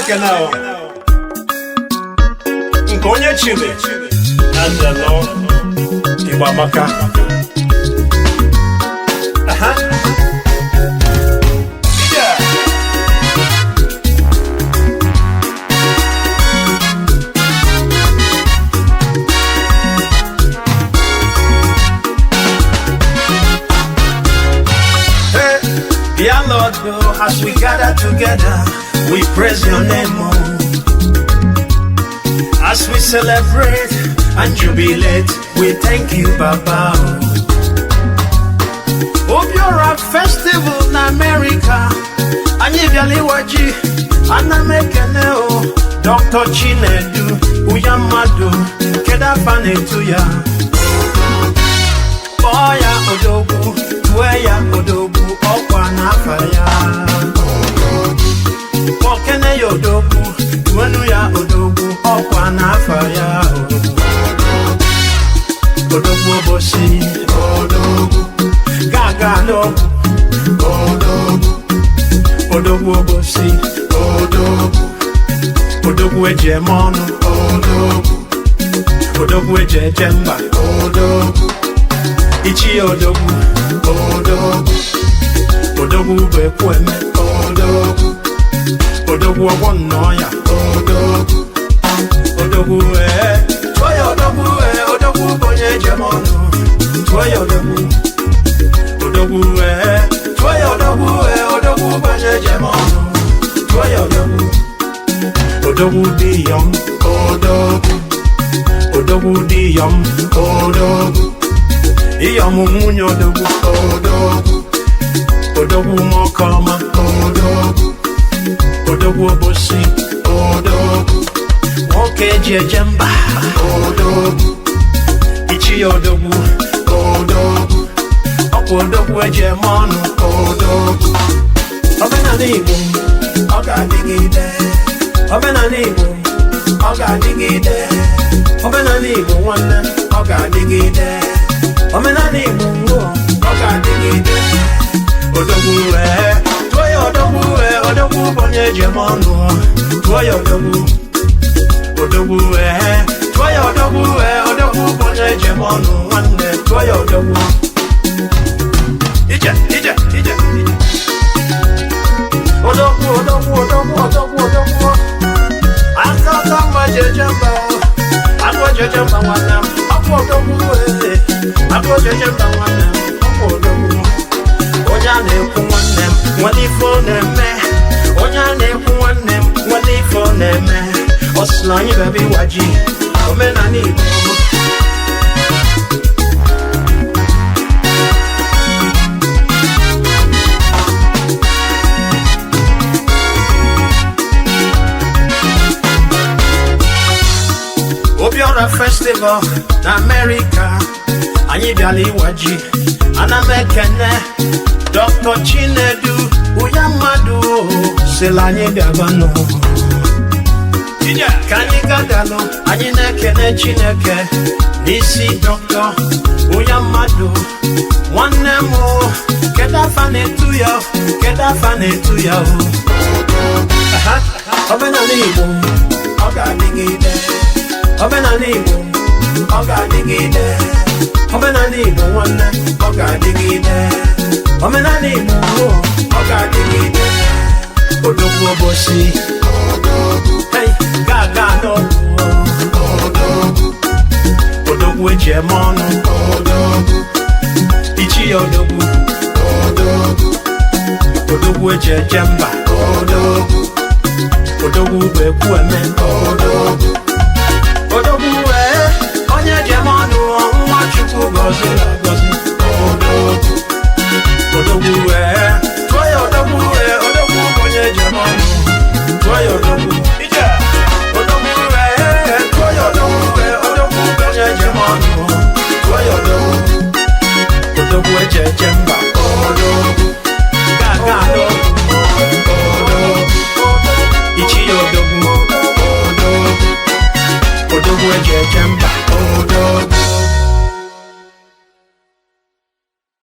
Ekene ahụ nke onye chiri na nzelọ Igbo amaka. Aha. Ije. Hey, dear Lord, oh, as we gather together, we praise your name. Oh. As we celebrate and jubilate, we thank you, Baba. Oh. Obiora Festival na America, anyị bịala ịwa ji, ana m ekene o. Dr. Chinedu, uya mmadụ, kedu afa na-etu ya? Kpọọ ya odogwu, tụọ ya odogwu, ọkwa n'afa ya. Kpọkene ya odogwu, tụọnụ ya odogwu, ọkwa n'afa ya. Odogwu Obosi, odogwu, gaga n'ogwu, odogwu, odogwu Obosi, odogwu, odogwu eji eme ọnụ, odogwu, odogwu eji eje mba, odogwu. Ichie odogwu, odogwu, odogwu bụ ekwu eme, odogwu, odogwu ọgbọ nnọọ ya, odogwu, odogwu ee, tụọ ya odogwu ee, odogwu bụ onye ejem ọnụ, tụọ ya odogwu, odogwu ee, tụọ ya odogwu ee, odogwu bụ onye ejem ọnụ, tụọ ya odogwu, odogwu dị yọm, odogwu, odogwu dị yọm, odogwu. Iyọm nwunye odogwu, odogwu, odogwu nwoke ọma, odogwu, odogwu Obosi, odogwu, nwoke eji eje mba, odogwu, ichie odogwu, odogwu, ọkwa odogwu eji eme ọnụ, odogwu. Omenala Igbo, ọ ga-adịgide. Omenala Igbo, ọ ga-adịgide. Omenala Igbo nwanne, ọ ga-adịgide. Omenala Igbo ngwo, ọ ga-adịgide. Odogwu ee, tụọ ya odogwu ee, odogwu bụ onye eji eme ọnụ, tụọ ya odogwu, odogwu ee, tụọ ya odogwu ee, odogwu bụ onye eji eme ọnụ, nwanne, tụọ ya odogwu. Ije, ije, ije, ije. Odogwu, odogwu, odogwu, odogwu, odogwu. Akata mma jeje mba, akwa jeje mba nwanne m, ọkwa odogwu ee, akwa jeje mba nwanne m, ọkwa odogwu. Onye a na-ekwu nwanne m, nwere ife ọ na-eme. Onye a na-ekwu nwanne m, nwere ife ọ na-eme. Ọ sị na anyị bịara ịwa ji, omenala Igbo. Obiora Festival na America, anyị bịara ịwa ji, ana m ekene Dr. Chinedu uya mmadụ, sịla anyị bịabanụ. Ije. Ka anyị gadalụ, anyị na-ekene Chineke n'isi Dr. uya mmadụ, nwanne m o, kedu afa na-etu ya, kedu afa na-etu ya o? Aha. Omenala Igbo, ọ ga-adịgide. Omenala Igbo, ọ ga-adịgide. Omenala Igbo nwanne, ọ ga-adịgide. Omenala Igbo, ọ ga-adịgide. Odogwu Obosi, hey, gaga n'ogwu, odogwu, odogwu eji eme ọnụ, odogwu, ichie odogwu, odogwu, odogwu eji eje mba, odogwu, odogwu bụ ekwu eme, odogwu, odogwu ee, onye ji eme ọnụ, nwa Chukwu gọziri.